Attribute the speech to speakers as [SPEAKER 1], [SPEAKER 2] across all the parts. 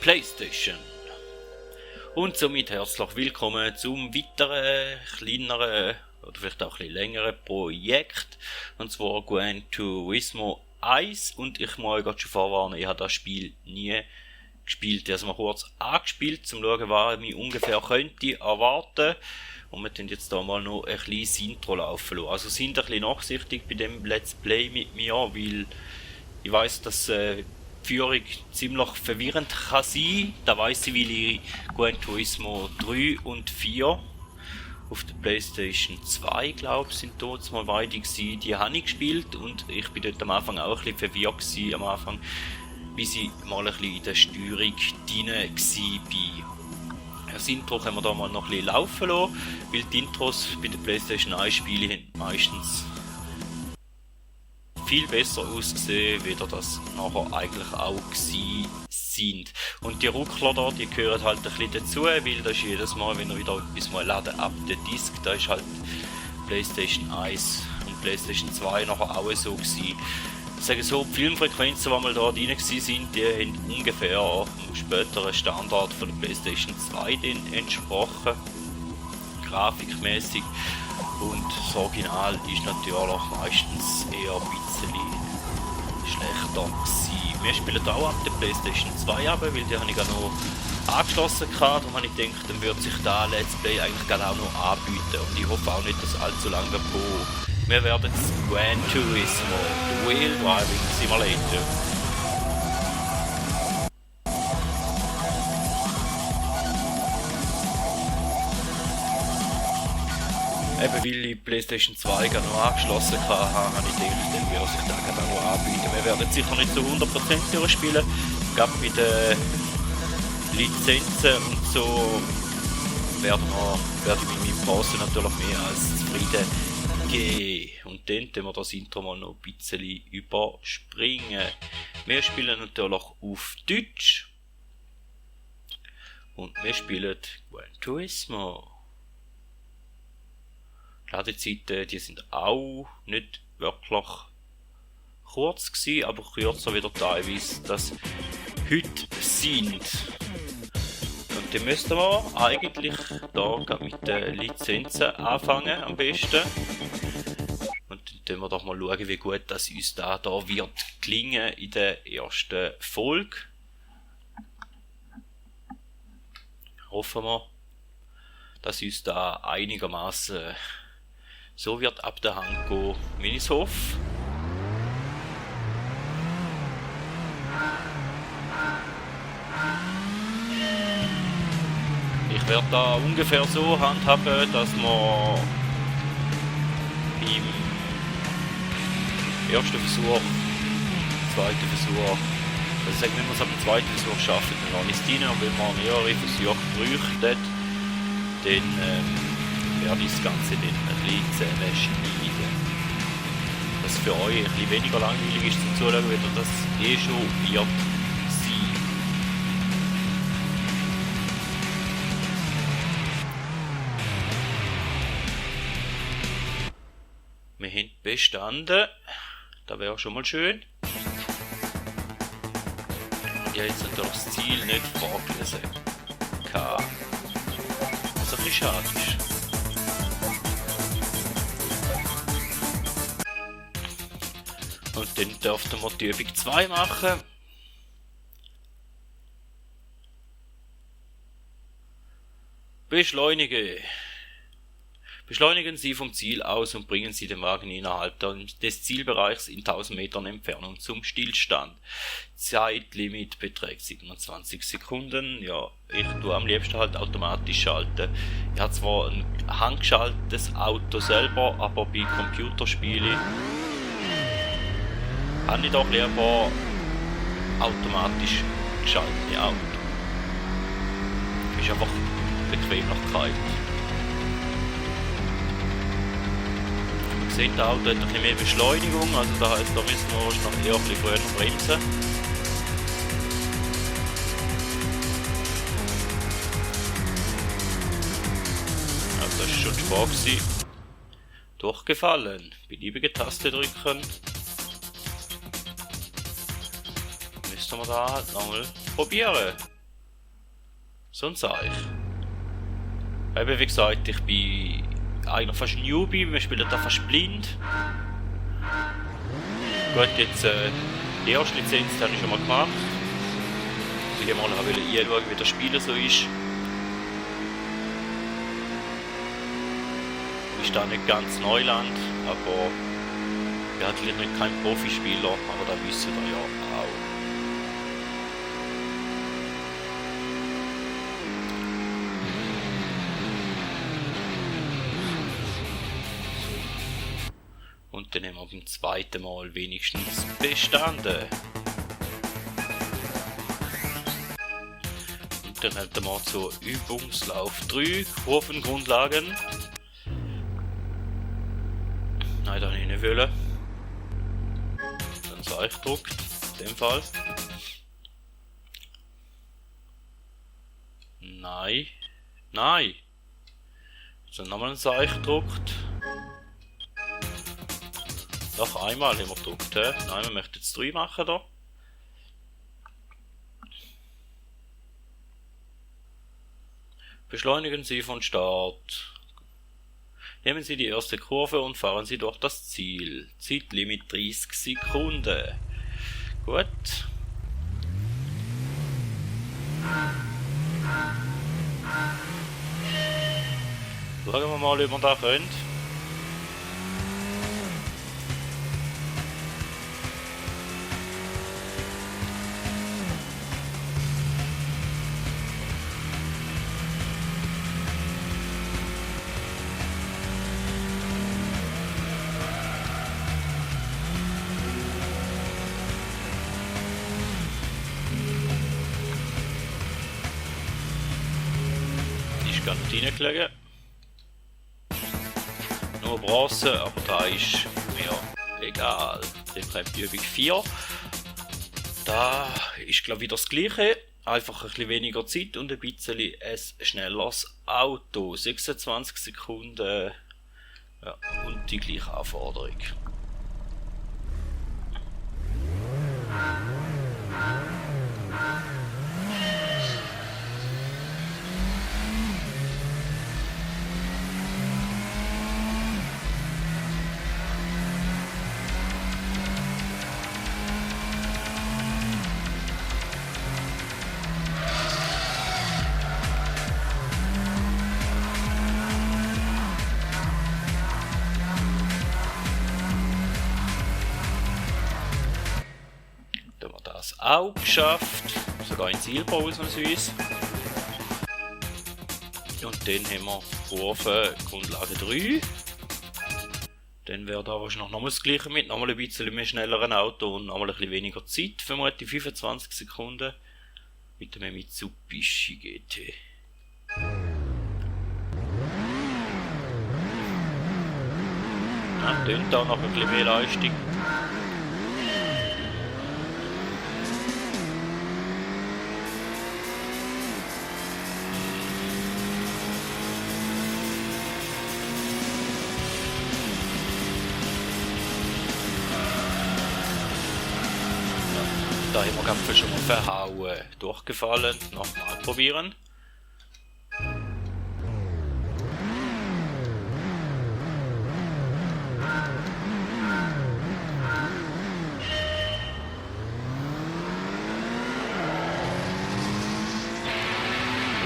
[SPEAKER 1] PlayStation. Und somit herzlich willkommen zum weiteren, kleineren oder vielleicht auch ein bisschen längeren Projekt. Und zwar Gran Turismo 1. Und ich muss euch gerade schon vorwarnen, ich habe das Spiel nie gespielt. Ich habe es mal kurz angespielt, um zu schauen, was ich mich ungefähr könnte erwarten. Und wir tun jetzt da mal noch ein kleines Intro laufen lassen. Also sind ein bisschen nachsichtig bei dem Let's Play mit mir, weil ich weiss, dass die Führung ziemlich verwirrend kann sein. Da weiss ich, weil ich Gran Turismo 3 und 4 auf der PlayStation 2, glaube ich, sind dort mal beide gewesen. Die habe ich gespielt und ich bin dort am Anfang auch ein bisschen verwirrt gewesen, am Anfang, bis ich mal ein bisschen in der Steuerung drin war. Das Intro können wir da mal noch ein bisschen laufen lassen, weil die Intros bei den PlayStation 1 Spielen meistens viel besser ausgesehen, wie das nachher eigentlich auch gewesen sind. Und die Ruckler da, die gehören halt ein bisschen dazu, weil das ist jedes Mal, wenn er wieder etwas mal laden ab der Disk, da ist halt PlayStation 1 und PlayStation 2 nachher auch so gewesen. Ich sage so, die Filmfrequenzen, die mal da drin sind, die haben ungefähr dem späteren Standard von der PlayStation 2 entsprochen, grafikmäßig. Und das Original ist natürlich meistens eher ein bisschen schlechter gewesen. Wir spielen auch ab der PlayStation 2 ab, weil die habe ich auch noch angeschlossen gehabt. Darum habe ich gedacht, dann würde sich da Let's Play eigentlich gerade auch noch anbieten. Und ich hoffe auch nicht, dass allzu lange braucht. Wir werden jetzt Gran Turismo, The Wheel Driving Simulator. Eben weil ich die PlayStation 2 gerade noch angeschlossen hatte, habe ich gedacht, dann würde sich das gerade auch noch anbieten. Wir werden sicher nicht zu 100% durchspielen, gerade mit den Lizenzen und so werde ich mit meinem Preis natürlich mehr als zufrieden geben. Und dann tun wir das Intro mal noch ein bisschen überspringen. Wir spielen natürlich auf Deutsch und wir spielen Gran Turismo. Die Ladezeiten, die sind auch nicht wirklich kurz gewesen, aber kürzer wieder teilweise das heute sind. Und dann müssten wir eigentlich da mit den Lizenzen anfangen am besten. Und dann tun wir doch mal schauen, wie gut das uns da wird gelingen in der ersten Folge. Hoffen wir, dass uns da einigermaßen so wird ab der Hand gehen, wie ich es hoffe. Ich werde da ungefähr so handhaben, dass wir im ersten Versuch, zweiten Versuch, also sagen wir, wenn wir es am zweiten Versuch schaffen, dann lasse ich es rein, und wenn wir mehrere Versuche bräuchten, dann werde ich das Ganze dann ein bisschen zusammenschneiden. Dass für euch ein bisschen weniger langweilig ist zum Zuschauen, wie ihr das schon wird sein. Wir haben bestanden. Das wäre schon mal schön. Und ich habe jetzt natürlich das Ziel nicht vorgelesen. Was ein bisschen schade ist. Und dann dürften wir die Übung 2 machen. Beschleunigen. Beschleunigen Sie vom Ziel aus und bringen Sie den Wagen innerhalb des Zielbereichs in 1000 Metern Entfernung zum Stillstand. Zeitlimit beträgt 27 Sekunden. Ja, ich tue am liebsten halt automatisch schalten. Ich habe zwar ein handgeschaltetes Auto selber, aber bei Computerspielen habe ich doch lieber automatisch geschaltete Auto. Ist einfach Bequemlichkeit. Man sieht, das Auto hat ein bisschen mehr Beschleunigung, also das heisst, da müssen wir wahrscheinlich eher ein bisschen früher bremsen. Also das ist schon schwach gewesen. Durchgefallen. Beliebige Taste drücken. Müssen wir da halt nochmal probieren. So ein Seich. Eben wie gesagt, ich bin eigentlich fast Newbie, wir spielen da fast blind. Gut, jetzt die erste Lizenz habe ich schon mal gemacht. Ich wollte mal anschauen, wie das Spiel so ist. Ist da nicht ganz Neuland, aber ich bin halt nicht kein Profispieler, aber da wissen wir ja auch. Und dann haben wir beim zweiten Mal wenigstens bestanden. Und dann hätten wir zur Übungslauf 3 Kurvengrundlagen. Nein, da habe ich nicht wollen. Dann Seich gedruckt, in dem Fall. Nein. Nein. Jetzt nochmal ein Seich gedruckt. Doch, einmal haben wir gedruckt, he? Nein, wir möchten jetzt 3 machen da. Beschleunigen Sie von Start. Nehmen Sie die erste Kurve und fahren Sie durch das Ziel. Zeitlimit 30 Sekunden. Gut. Schauen wir mal, ob wir das können. Ist gar nicht reingelegen. Nur Bronze, aber da ist mir egal. Dann kommt die Übung 4. Da ist glaube ich wieder das gleiche. Einfach ein bisschen weniger Zeit und ein bisschen ein schnelleres Auto. 26 Sekunden. Ja, und die gleiche Anforderung. Auch geschafft, sogar in Silber ausnahmsweise. Und dann haben wir Kurve Grundlage 3. Dann wäre da wahrscheinlich nochmal das gleiche mit nochmal ein bisschen mehr schnelleren Auto und nochmal ein bisschen weniger Zeit, vermutlich 25 Sekunden mit dem Mitsubishi GT. Ja, dann da noch ein bisschen mehr Leistung. Da haben wir Gapfel schon mal verhauen. Durchgefallen. Nochmal probieren.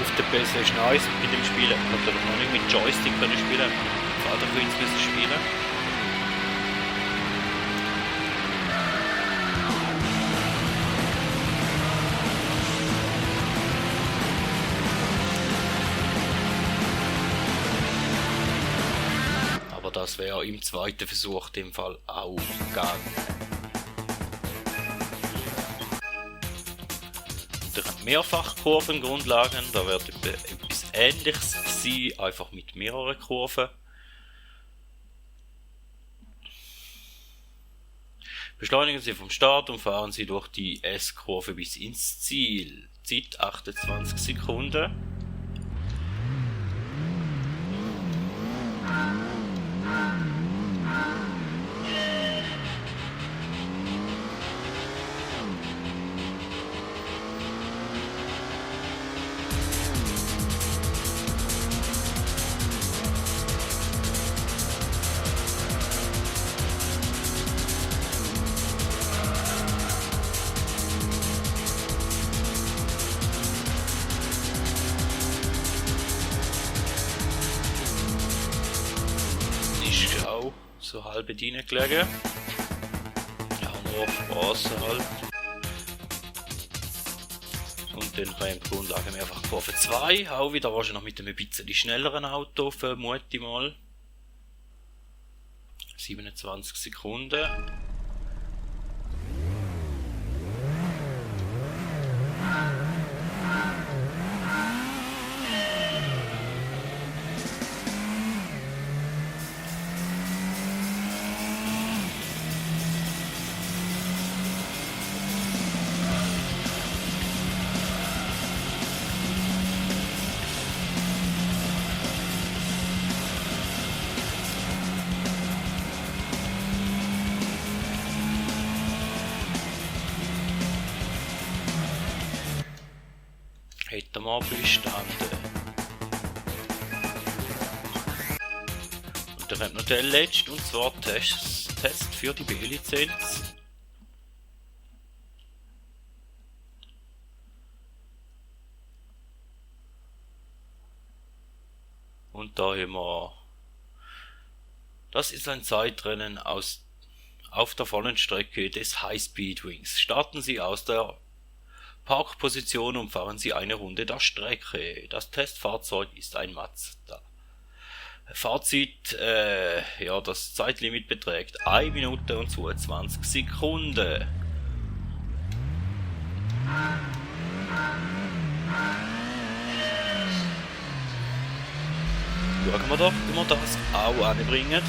[SPEAKER 1] Auf der PC ist nice bei dem Spielen. Ich konnte noch nicht mit Joystick spielen. Vater für uns müssen spielen. Das wäre im zweiten Versuch in dem Fall auch gegangen. Dann Mehrfachkurvengrundlagen, da wird etwas Ähnliches sein, einfach mit mehreren Kurven. Beschleunigen Sie vom Start und fahren Sie durch die S-Kurve bis ins Ziel. Zeit 28 Sekunden. so halb reingelegen. Ja, nur auf Straße halt. Und dann kann ich im Grundlage mir einfach Kurve 2, auch wieder wahrscheinlich noch mit einem bisschen schnelleren Auto, vermute ich mal. 27 Sekunden. Hätten wir bestanden. Und dann kommt noch der letzte, und zwar Test für die B-Lizenz. Und da haben wir... Das ist ein Zeitrennen auf der vollen Strecke des High-Speed-Wings. Starten Sie aus der Parkposition und fahren Sie eine Runde der Strecke. Das Testfahrzeug ist ein Mazda. Fazit, ja, das Zeitlimit beträgt 1 Minute und 22 Sekunden. Schauen wir doch, wie wir das auch anbringen.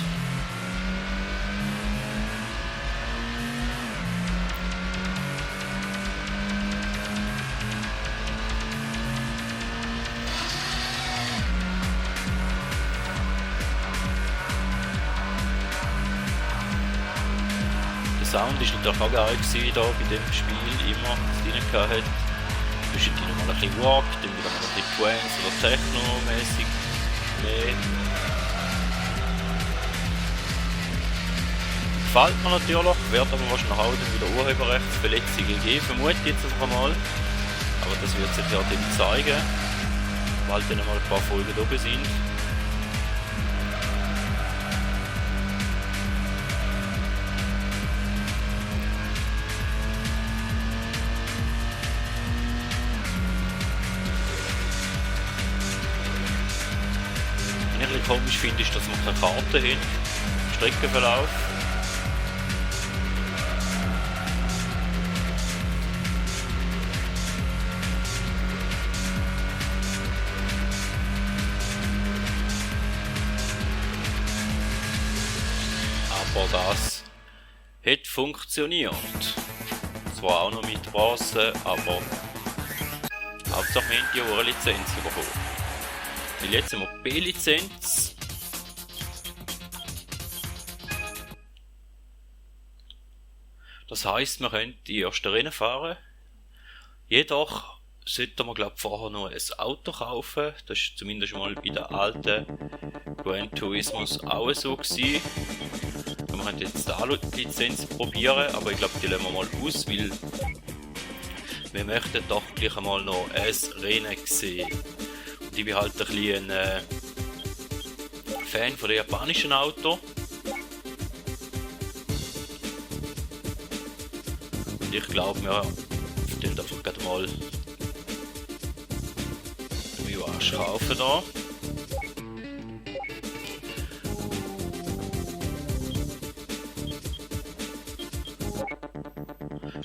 [SPEAKER 1] Der Sound ist natürlich auch geil gewesen, da bei dem Spiel immer, das es drin hat. Zwischendurch mal ein bisschen Rock, dann wieder mal ein bisschen Trance oder Techno-mäßig. Gefällt mir natürlich, wird aber wahrscheinlich auch dann wieder Urheberrechtsverletzungen geben, vermute ich jetzt einfach mal. Aber das wird sich ja dann zeigen, weil dann mal ein paar Folgen oben sind. Was ich komisch finde, ist, dass wir keine Karte haben. Streckenverlauf. Aber das hat funktioniert. Zwar auch noch mit Straße, aber Hauptsache wir haben die hohe Lizenz bekommen. Weil jetzt haben wir B-Lizenz. Das heisst, wir können die ersten Rennen fahren. Jedoch sollten wir, glaube ich, vorher noch ein Auto kaufen. Das ist zumindest mal bei der alten Gran Turismos auch so gewesen. Wir können jetzt die A-Lizenz probieren, aber ich glaube, die lassen wir mal aus, weil wir möchten doch gleich einmal noch ein Rennen sehen. Und ich bin halt ein bisschen ein Fan von den japanischen Autos. Und ich glaube, wir stellen einfach gerade mal Mirage kaufen da.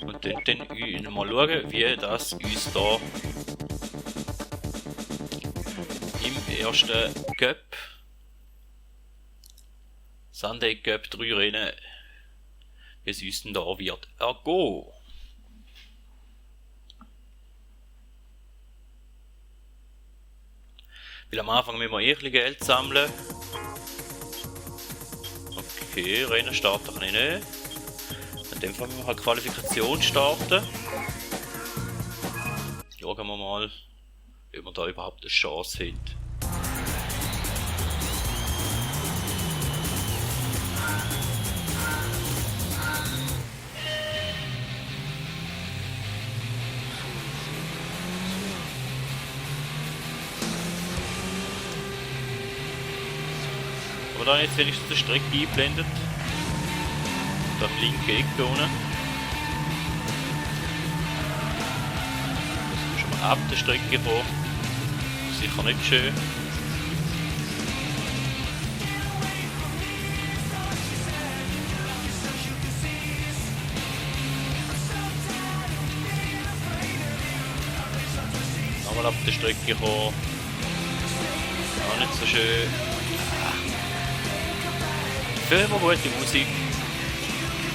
[SPEAKER 1] Und dann mal schauen, wie das uns da im ersten Cup, Sunday Cup 3 Rennen, wie es uns denn da wird ergehen. Weil am Anfang müssen wir ein bisschen Geld sammeln. Okay, Rennen starten kann ich nicht. In dem Fall müssen wir halt Qualifikation starten. Schauen wir mal, ob man da überhaupt eine Chance hat. Aber dann jetzt wenigstens die Strecke eingeblendet. da am linken Ecke unten. Das ist schon mal ab der Strecke gekommen. Sicher nicht schön. Nochmal ab der Strecke gekommen. Auch nicht so schön. Für immer gute Musik.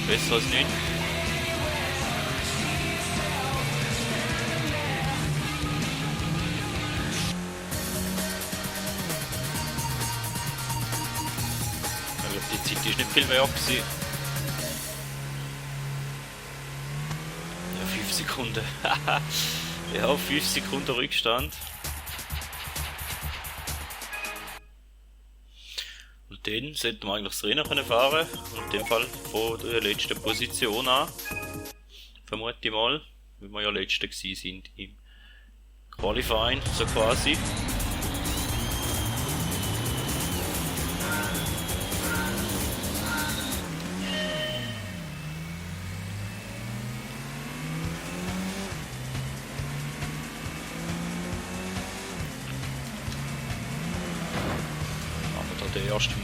[SPEAKER 1] Besser als nicht. Ich glaube, die Zeit ist nicht viel mehr gewesen. Ja, 5 Sekunden. Ja, 5 Sekunden Rückstand. Und dann sollten wir eigentlich das Rennen können fahren. Und in dem Fall von der letzten Position an. Vermute ich mal. Weil wir ja Letzte gewesen sind im Qualifying, so quasi.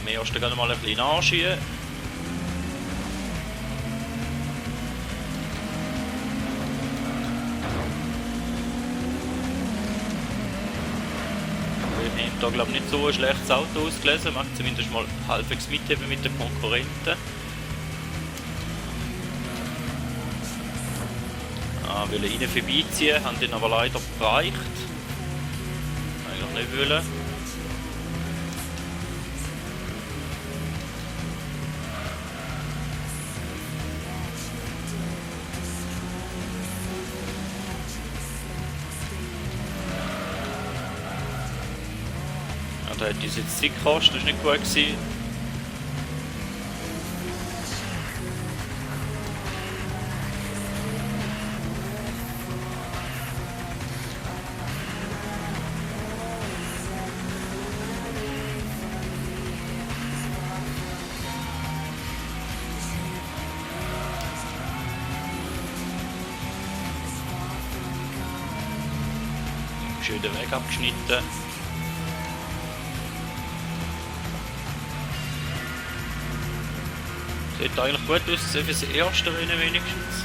[SPEAKER 1] Im ersten gerne mal ein bisschen anschieben. Wir haben da glaube ich nicht so ein schlechtes Auto ausgelesen, macht zumindest mal halbwegs mitheben mit den Konkurrenten. Wollen ihnen vorbeiziehen, haben den aber leider bereicht. Eigentlich nicht wollen. Da hat uns jetzt Zeit gekostet, das war nicht gut gewesen. Schön den Weg abgeschnitten. Sieht eigentlich gut aus, für das erste Rennen wenigstens.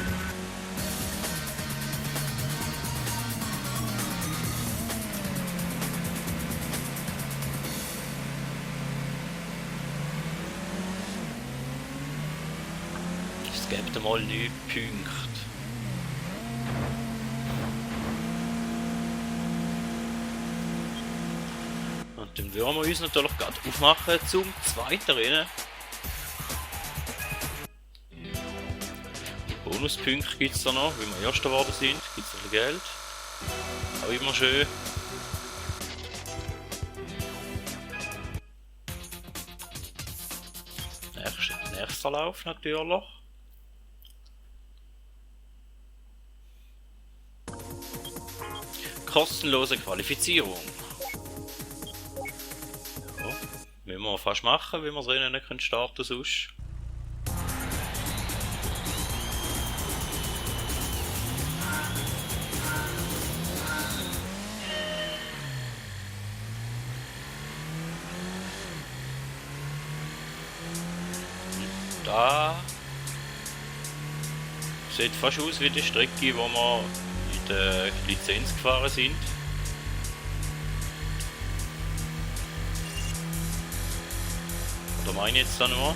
[SPEAKER 1] Es gibt einmal 9 Punkte. Und dann würden wir uns natürlich gerade aufmachen zum zweiten Rennen. Bonuspunkte gibt es da noch, weil wir Erster geworden sind, gibt es ein bisschen Geld. Auch immer schön. Nächster Lauf natürlich. Kostenlose Qualifizierung. Ja, müssen wir fast machen, weil wir das Rennen nicht starten sonst. Da sieht fast aus wie die Strecke, wo wir in der Lizenz gefahren sind. Oder meine ich jetzt da nur?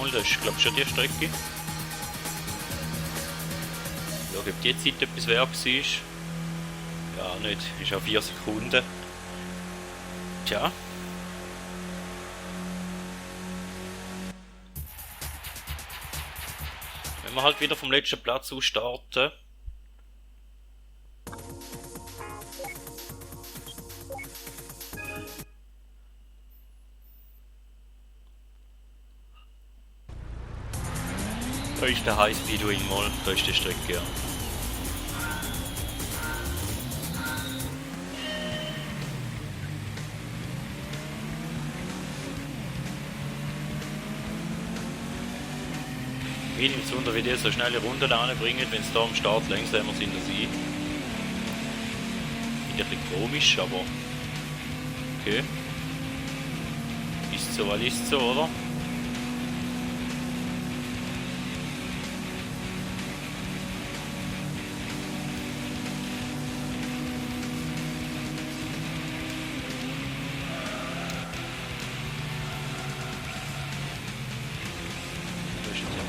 [SPEAKER 1] Mal, das ist glaube ich schon die Strecke. Schau, ob die Zeit etwas wert war. Ja, nicht. Ist auch 4 Sekunden. Tja. Wenn wir halt wieder vom letzten Platz aus starten. Da ist der High Speedwing mal, da ist die Strecke, ja. Mich nimmt es wunder, wie die so schnelle Runden anbringen, wenn sie da am Start langsamer sind als ich. Finde ich ein bisschen komisch, aber okay. Ist so, weil ist so, oder?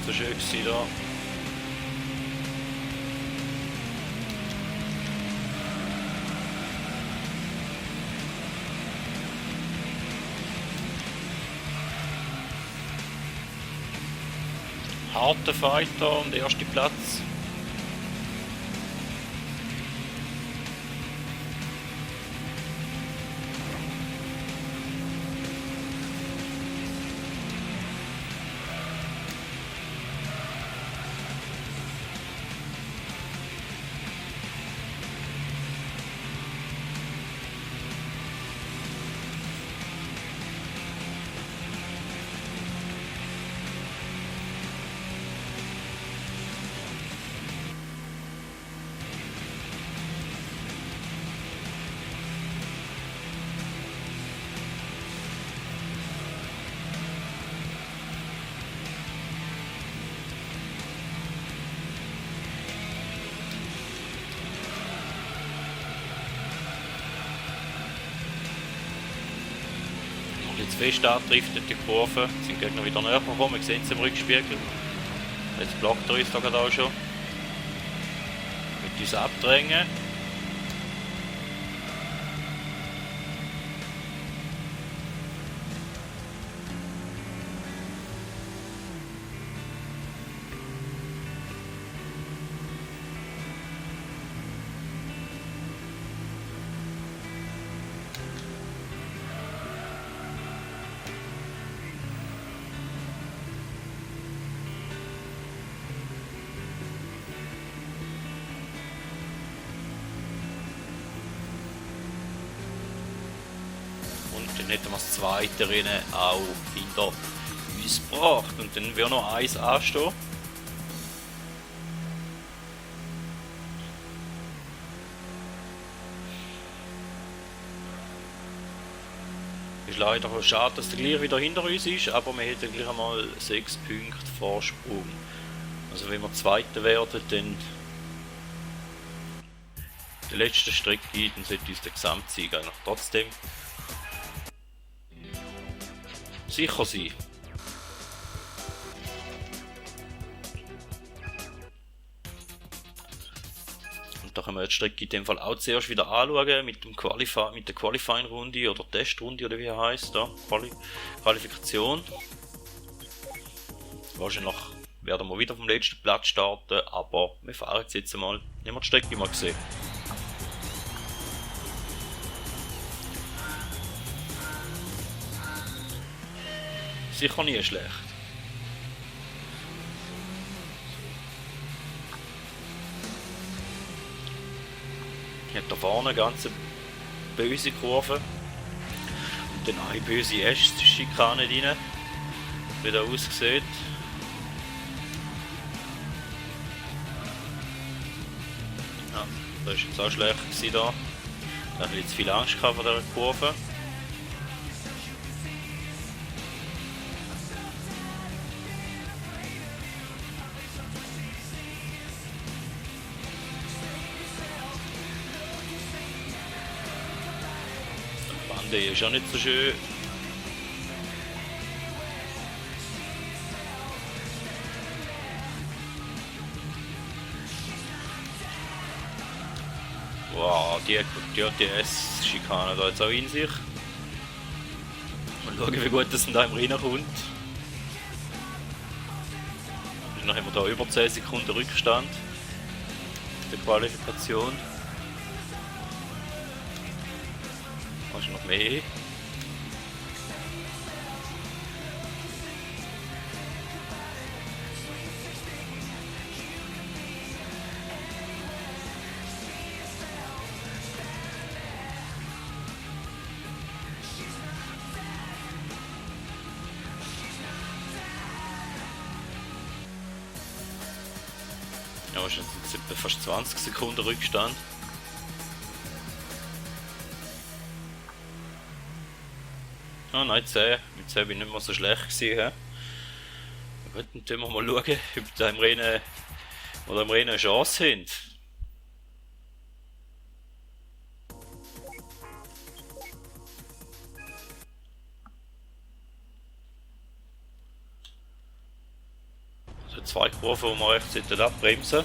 [SPEAKER 1] So schön gewesen da. Harter Fighter und erster Platz. Jetzt fest antrifft die Kurve, sind Gegner wieder näher gekommen, wir sehen es im Rückspiegel. Jetzt blockt er uns da gerade auch schon. Mit uns abdrängen. Dann hätten wir das zweite Rennen auch hinter uns gebracht. Und dann wird noch eins anstehen. Ist leider schade, dass der gleich wieder hinter uns ist, aber wir hätten gleich einmal 6 Punkte Vorsprung. Also wenn wir Zweiter werden, dann die letzte Strecke, dann sollte uns der Gesamtsieg eigentlich trotzdem sicher sein. Und da können wir die Strecke in dem Fall auch zuerst wieder anschauen mit der Qualifying-Runde oder Testrunde oder wie er heisst, da. Qualifikation. Wahrscheinlich werden wir wieder vom letzten Platz starten, aber wir fahren jetzt einmal, nehmen wir die Strecke mal gesehen. Sicher nie schlecht. Ich habe da vorne eine ganz böse Kurve und dann eine böse S-Schikane rein, wie das aussieht. Ja, das war jetzt auch schlecht gewesen da. Da habe ich jetzt viel Angst vor dieser Kurve. Der ist auch nicht so schön. die ATS-Schikane da jetzt auch in sich. Mal schauen, wie gut das da im Rennen kommt. Dann haben wir da über 10 Sekunden Rückstand in der Qualifikation. Da ist noch mehr. Ja, ist jetzt etwa fast 20 Sekunden Rückstand. Ah nein, 10. Mit 10 bin ich nicht mehr so schlecht gewesen. Gut, dann tun wir mal schauen, ob da im Rennen eine Chance haben. Also 2 Kurven, wo wir recht abbremsen.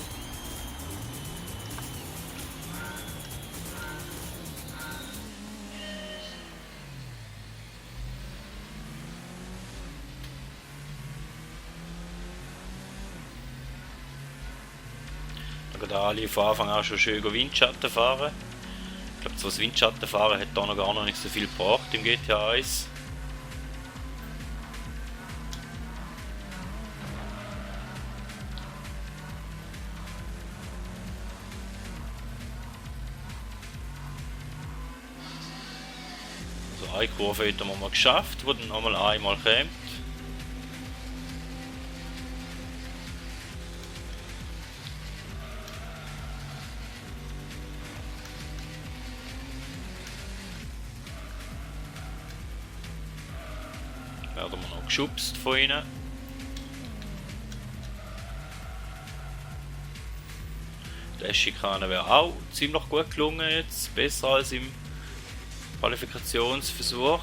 [SPEAKER 1] Da alle von Anfang an schon schön Windschatten fahren. Ich glaube, das Windschattenfahren hat da noch gar nicht so viel gebracht im GTA 1. Also eine Kurve hätten wir mal geschafft, die dann nochmal einmal kommt. Werden wir noch geschubst von ihnen. Der Schikane wäre auch ziemlich gut gelungen jetzt, besser als im Qualifikationsversuch.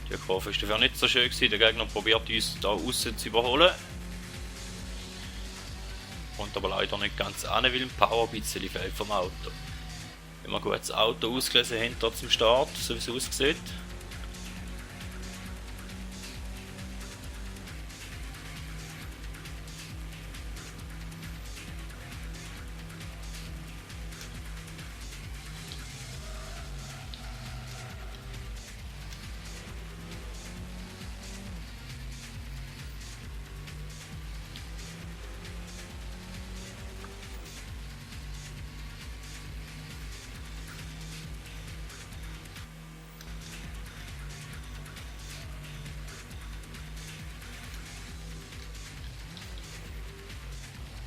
[SPEAKER 1] Die Kurve war dafür nicht so schön gewesen. Der Gegner probiert uns da außen zu überholen. Kommt aber leider nicht ganz an, weil ein Power ein bisschen fehlt vom Auto. Wenn wir gut das Auto ausgelesen haben, da zum Start, so wie es aussieht.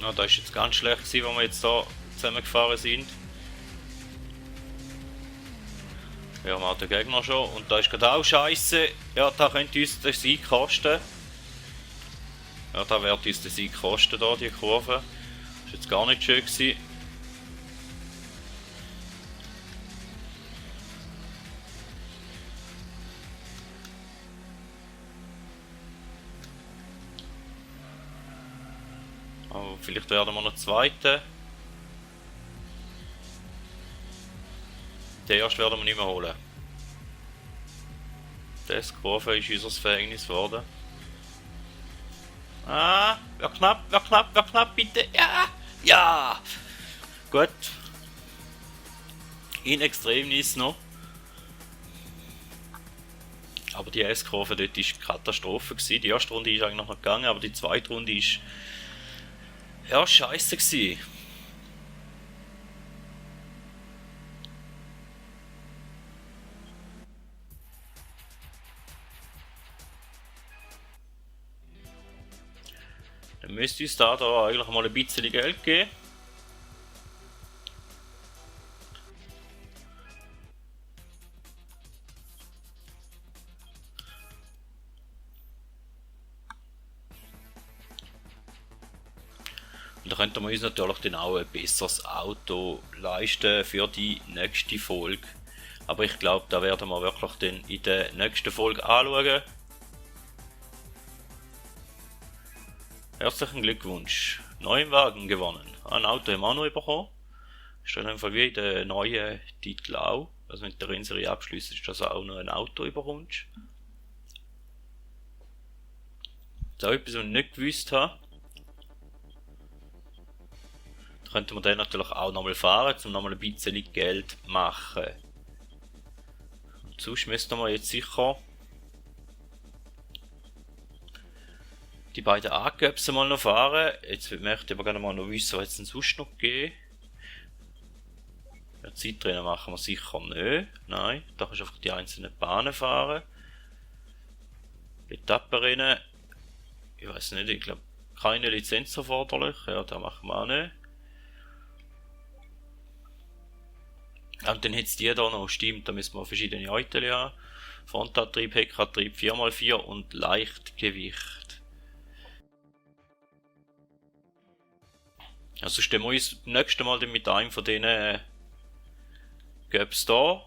[SPEAKER 1] Ja, das ist jetzt ganz schlecht gewesen, wo wir jetzt hier zusammengefahren sind. Ja, man hat den Gegner schon und da ist gerade auch scheiße. Ja, da könnte uns der Sieg kosten. Ja, da wird uns der Sieg kosten, da, die Kurve. Das ist jetzt gar nicht schön gewesen. Aber vielleicht werden wir noch Zweite. Den ersten werden wir nicht mehr holen. Das Kurve ist unser Verhängnis geworden. Ah, wäre knapp, bitte. Ja, ja. Gut. In Extremis noch. Aber die S-Kurve dort war Katastrophe gewesen. Die erste Runde ist eigentlich noch gegangen, aber die zweite Runde ist ja scheiße gewesen. Dann müsste uns da eigentlich mal ein bisschen Geld geben. Und da könnten wir uns natürlich dann auch ein besseres Auto leisten für die nächste Folge. Aber ich glaube, da werden wir wirklich dann in der nächsten Folge anschauen. Herzlichen Glückwunsch! Neuen Wagen gewonnen. Ein Auto haben wir auch noch bekommen. Ist dann einfach wie in den neuen Titel auch. Also wenn du die Rennserie abschließt, ist das auch noch ein Auto überkommst. Das ist auch etwas, was ich nicht gewusst habe. Da könnte man dann natürlich auch nochmal fahren, um nochmal ein bisschen Geld zu machen. Und sonst müssten wir jetzt sicher die beiden Angöpse mal noch fahren. Jetzt möchte ich aber gerne mal noch wissen, was es denn sonst noch geht. Ja, Zeitrennen machen wir sicher nicht. Nein, da kannst du einfach die einzelnen Bahnen fahren. Etappenrennen, ich weiß nicht, ich glaube keine Lizenz erforderlich. Ja, da machen wir auch nicht. Und dann hat es die da noch, stimmt, da müssen wir verschiedene Eutel haben. Frontantrieb, Heckantrieb, 4x4 und Leichtgewicht. Also stellen wir uns das nächste Mal dann mit einem von diesen Göps da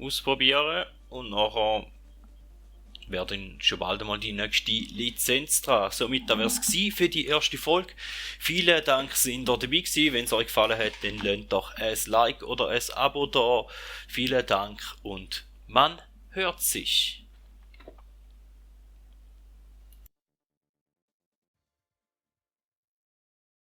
[SPEAKER 1] ausprobieren und nachher wäre dann schon bald einmal die nächste Lizenz dran. Somit wäre es für die erste Folge. Vielen Dank, sind ihr dabei gewesen. Wenn es euch gefallen hat, dann lasst doch ein Like oder ein Abo da. Vielen Dank und man hört sich.